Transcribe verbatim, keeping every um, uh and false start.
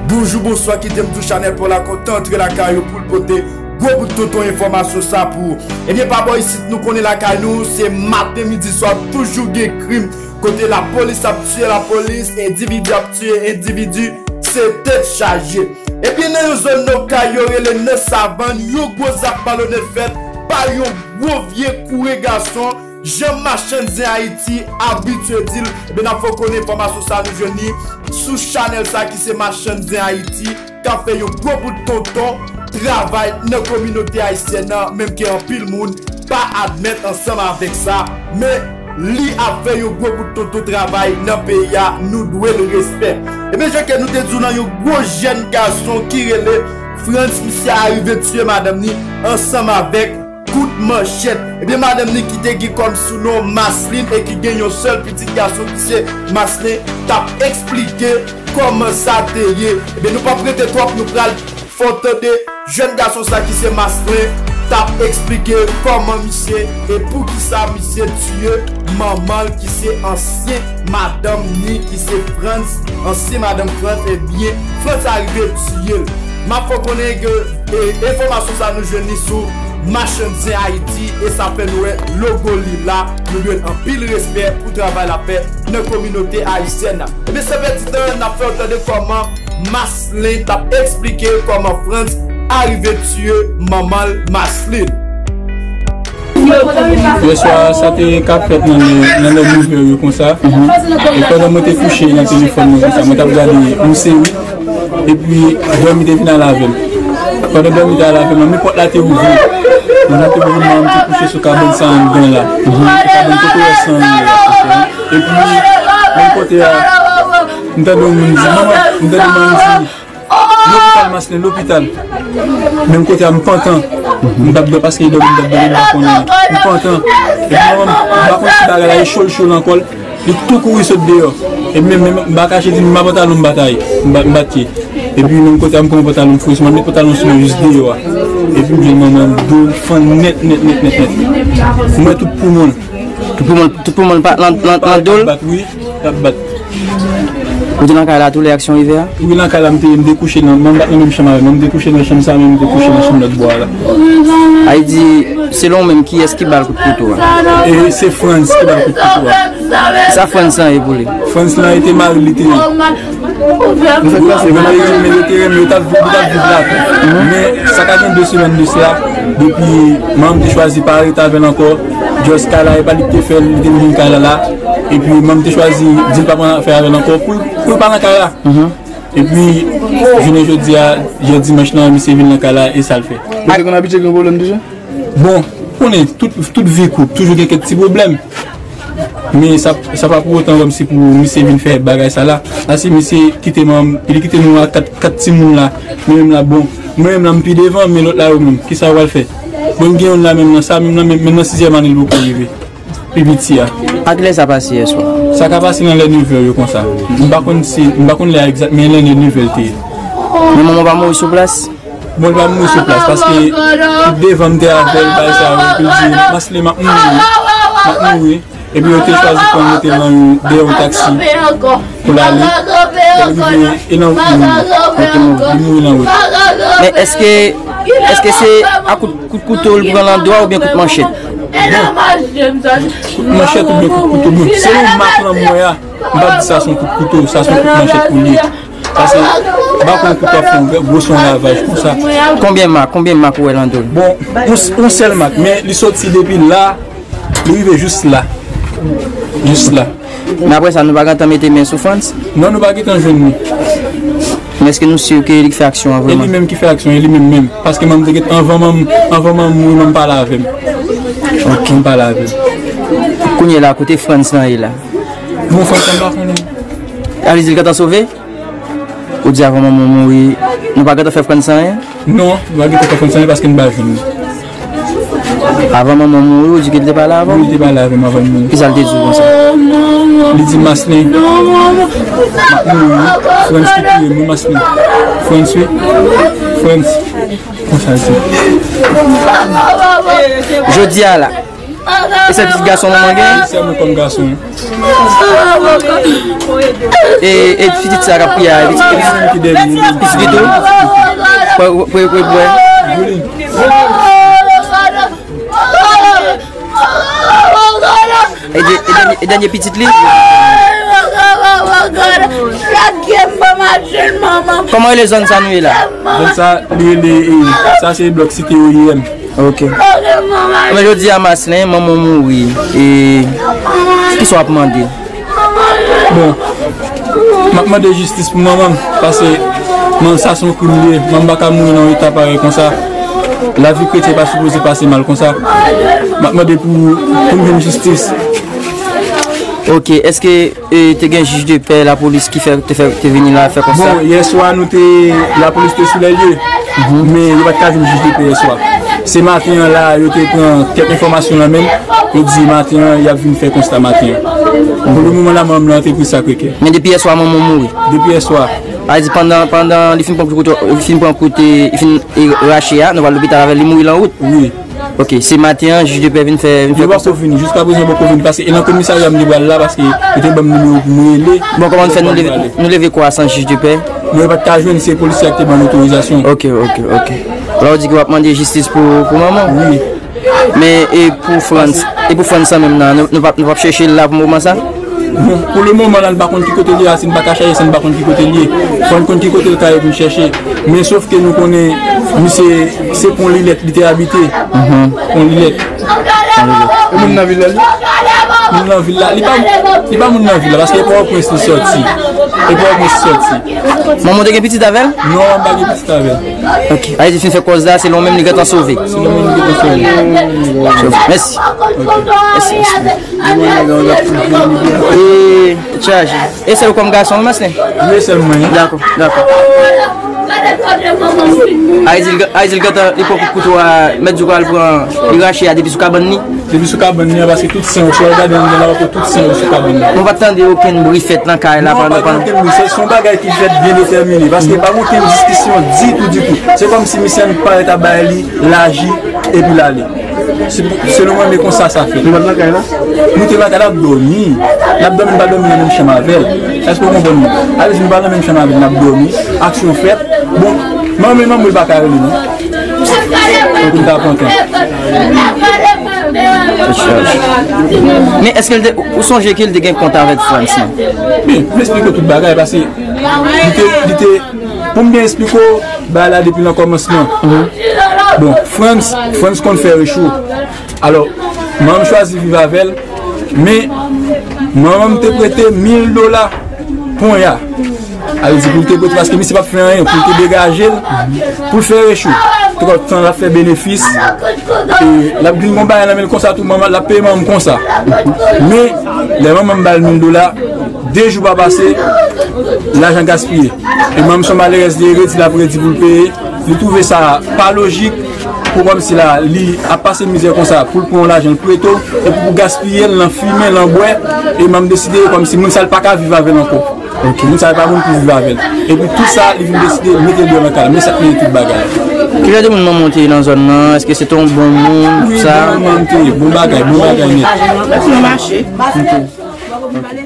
Bonjou, bonswa, kite m di w Chanèl Pòl la kontan antre lakay ou pou l pote gwo bout tonton enfòmasyon sa pou ou. Ebyen, pa bò isit, nou konnen lakay nou, se maten, midi, swa, toujou gen krim. Kote lapolis ap tiye lapolis, endividi ap tiye endividi, se tèt chaje. Ebyen, nan yon zòn nan kay yo rele nan Savann, yon gwo zak malonèt fèt pa yon gwo vye koure gason, jan machann zen Ayiti abitye di l. Ebyen, n ap fè w konnen enfòmasyon sa nou jwenn li sou chanèl sa ki se Machann Zen Ayiti, k ap fè yon gwo bout tonton travay nan kominote ayisyèn nan, menm ke anpil moun pa admèt ansanm avèk sa, men li ap fè yon gwo bout tonton travay nan peyi a, nou dwe l respè. Ebyen, jan ke nou te di w nan yon gwo jèn gason ki rele Frantz, misye arive tiye madanm ni ansanm avèk kout manchèt. Ebyen, madanm ni ki te gen kòm sounon Maslin e ki gen yon sèl pitit gason ki se Maslin, t ap eksplike kòman sa te ye. Ebyen, nou p ap rete twòp, nou pral fè w tande jèn gason sa ki se Maslin t ap eksplike kòman misye e poukisa misye tiye manman l ki se ansyen madanm ni ki se Frantz, ansyen madanm Frantz, ebyen, Frantz arive tiye l. M ap fè w konnen ke, e, enfòmasyon sa nou jwenn li sou Machann Zen Ayiti, e sa fè nou wè logo li la. Nou dwe l anpil respè pou travay l ap fè nan kominote ayisyèn nan. Ebyen, san pèdi tan, n ap fè w tande kòman Maslin t ap eksplike kòman Frantz arive tiye manman l, Maslin. Yèswa, sa te ka fèt nan lè, nan lè nèv è yo konsa. E pandan mwen te kouche nan telefòn mwen konsa, mwen t ap gade yon seri. Epi, dòmi te vin al avè m. Pandan dòmi te al avè m, men pòt la te ouvri. Mwen te ouvri, mwen te kouche sou kabann sa anndan la. E kabann kote wè san yo la. Epi, menm kote a, m tande yon moun di, "Manman," m tande manman di, "Lopital, Maslin, lopital." Menm kote a, m pantan. M t ap dòmi paske li dòmi, m t ap dòmi, m pa konnen. M pantan. Epi, manman m, m pa konn si bagay la e cho l cho l ankò. Li tou kouri sot deyò. Epi menm, menm, m pa kache di m pa pantalon m batay. M bat, m bat pye. Epi menm kote a m pran pantalon m foure sou mwen, met pantalon sou mwen jis deyò a. Epi m jwenn manman m do l fann nèt, nèt, nèt, nèt, nèt. M wè tout poumon l. Tout poumon, tout poumon l pa nan, nan, nan do l? Bat, wi, l ap bat. Ou te nan kay la tou lè aksyon rive a? Wi, nan kay la m te ye, m te kouche nan, m bat nan menm chanm avè l, m te kouche nan chanm sa, men m te kouche nan chanm lòt bò a la. Ay di, selon ou menm, kiyès ki ba l kout kouto a? E se Frantz ki ba l kout kouto a. Sa Frantz lan ye pou li? Frantz lan e te mari li te ye. Yo te renmen, yo te renmen, yo t ap viv, yo t ap viv la tou. Men sa ka gen de semèn de sila, depi manman m te chwazi pa rete avè l ankò. Just kay la, e pa li ki te fè l, li te vin kay la la. Epi manman m te chwazi di l pa pran afè avè l ankò pou l, pou l pa nan kay la. Epi jounen jodi a, jan dimanch lan, misye vin nan kay la, e sa l fè. Ou te konn abitye gen pwoblèm deja? Bon, ou konnen, tout, tout vi koup, toujou gen kèk ti pwoblèm. Men sa, sa pa pou otan kòmsi pou misye vin fè bagay sa la. Paske misye kite manman, li kite nou a kat, kat timoun la. Mwen menm la, bon, mwen menm la, m pi devan, men lòt la yo menm, kisa yo pral fè? Bon, m gen youn la menm nan, sa menm nan, menm, menm nan sizyèm ane l poko rive. Pi piti a. A kilè sa pase yèswa? Sa ka pase nan lè nèv è yo konsa. M pa konn si, m pa konn lè a egzak, men lè nèv è l te ye. Men manman w pa mouri sou plas? Bon, li pa mouri sou plas, paske tout devan m te avè l, bagay sa yo, epi l di, "Maslin, m ap mouri, m ap mouri." Epi yo te chwazi pran l mete l nan yon, dèyè yon taksi pou l ale. Lè l rive, e nan wout li mouri. Li mouri nan wout. Men èske, èske se a kout, kout kouto l pran nan do a oubyen kout manchèt? Bon, kout manchèt oubyen kout kouto, bon, selon mak lan m wè a, m p ap di sa se yon kout kouto, sa se yon kout manchèt pou l ye. Paske m pa konn kouto ap fè yon gwo son ravaj konsa. Konbyen mak, konbyen mak ou wè nan do l? Bon, yon, yon sèl mak, men li soti depi la, li rive jis la. Jis la. Men apre sa, nou pa gentan mete men sou Frantz? Non, nou pa gentan jwenn li. Men èske nou si ke li k fè aksyon an vrèman? E li menm ki fè aksyon, e li menm menm. Paske manman m te gentan, anvan manman, anvan manman m mouri, manman m pale avè m. Ok. M pale avè l. Kounye a la, kote Frantz lan ye la? Bon, Frantz lan m pa konnen. A vle di l gentan sove? Ou di avan manman w mouri, nou pa gentan fè Frantz anyen? Non, nou pa gentan fè Frantz anyen paske nou pa jwenn li. Avan manman w mouri, ou di ke l te pale avè w? Wi, li te pale avè m avan l mouri. Kisa l te di w konsa? Li di, "Maslin, m ap mouri wi. Frantz ki tiye m wi, Maslin. Frantz wi. Frantz." Konsa l di. Jodi a la, E sèl pitit gason manman gen? Sèl mwen kòm gason. E, e pitit sa k ap kriye a, e pitit, e pitit, pitit li tou? Pwè, pwè, pwè, pwè. E dè-, e dènye, e dènye pitit li? Kòman rele zòn sa nou ye la? Zòn sa, li rele, e, sa se blòk Site O I M. Ok. Ebyen, jodi a, Maslin, manman w mouri. E kisa w ap mande? Bon, m ap mande jistis pou manman m, paske manman sa se yon krim li ye. Manman m pa ka mouri nan yon eta parèy konsa. Lavi kretyen pa sipoze pase mal konsa. M ap mande pou, pou m jwenn jistis. Ok, èske, e, te gen jij de pè lapolis ki fè, te fè, te vini la fè konsta? Bon, yè swa nou te, lapolis te sou lè lye, men yo pa t ka jwenn jij de pè yè swa. Se maten an la, yo te pran kèk enfòmasyon nan men m, yo di maten an, y ap vin fè konsta maten an. Pou le moman la, manman m nan te pri Sakre Kè. Men depi yè swa, manman w mouri? Depi yè swa. A di pandan, pandan li fin pran kout, li fin pran kout, e, li fin, e, rache a, nou pral lopital avè l, li mouri lan wout? Wi. Ok, se maten an, jij de pè vin fè, vin fè konsta? Yo poko vini, jiska prezan yo poko vini, paske e nan komisarya m te pral la, paske yo te ban m nimewo pou m rele. Bon, kòman nou fè, nou leve, nou leve kò a san jij de pè? Non, yo pa t ka jwenn, se polisye a ki te ban m otorizasyon. Ok, ok, ok. Alò, w di ke w ap mande jistis pou, pou manman w? Wi. Men, e pou Frantz, e pou Frantz sa menm nan, nou, nou p ap, nou p ap chèche l la pou moman sa? Bon, pou le moman la, n pa konn ki kote l ye, si n pa ka chèche, si n pa konn ki kote l ye. Fò n konn ki kote l ka ye pou n chèche. Men sof ke nou konnen, misye, se Pon Lilèt li te abite. Pon Lilèt. E moun nan vil la, li? Moun nan vil la, li pa, li pa moun nan vil la, paske e Pòtoprens li sòti. E Pòtoprens li sòti. Manman w te gen pitit avè l? Non, m pa gen pitit avè l. Ok. A di fin fè kòz la, selon menm li gentan sove. Selon menm li gentan sove. Mèsi. Mèsi, mèsi. E chaje. E sèl ou kòm gason, wi, Maslin? Wi, sèl mwen. Dakò, dakò. Ayizil, Ayizil gentan, li pran kout kouto a, mèt di w al pran, li rache a depi sou kabann li. Depi sou kabann li an, paske tout sen yo, si w al gade anndan la, w ap wè tout sen yo sou kabann li. Nou pa t tande okenn bri fèt nan kay la pandan, pandan. Non, pa gen okenn bri. Se, se yon bagay ki fèt byen detèmine, paske pa gen okenn diskisyon ditou, ditou. Se kòmsi misye annik parèt ap bay li, l aji, epi l ale. Se, selon mwen, men konsa sa fèt. Nou pa t nan kay la? Nou te lakay la, n ap dòmi. N ap dòmi, n pa dòmi nan menm chanm avè l. Èske w konprann mwen? Alè, si nou pa nan menm chanm avè l, n ap dòmi. Aksyon fèt. Bon, manman, manman, l pa ka rele, non. Pou n ta pran tan. Men èske l te, ou sonje ke l te gen kont avèk Frantz, non? Wi, m esplike w tout bagay, paske li te, li te, pou m byen esplike w, bagay la depi nan kòmansman. Bon, Frantz, Frantz konn fè recho. Alò, manman m chwazi viv avè l, men manman m te prete mil dola ponya. A vle di pou l te prete, paske misye p ap fè anyen, pou l te degaje l, pou l fè recho. Twòp tan l ap fè benefis, e l ap vin gon bagay nan men l konsa tou, manman, l ap peye manman m konsa. Men, lè manman m ba l mil dola, de jou pa pase, lajan gaspiye. E manman m se yon malerèz, li redi, l ap redi pou l peye. Li twouve sa pa lojik pou kòmsi la, li ap pase mizè konsa, pou l pran yon lajan l prete w, epi pou gaspiye l nan fimen, nan bwè, e manman m deside kòmsi moun sa l pa ka viv avè l ankò. Ok. Moun sa yo pa moun pou viv avè l. Epi tou sa, li vin deside mete l deyò nan kay la. Men sa k mennen tout bagay. Ki jan de moun manman w te ye nan zòn nan? Èske se te yon bon moun, wi, sa? Bon moun te ye, bon bagay, bon bagay nèt. Nan mache. Ok.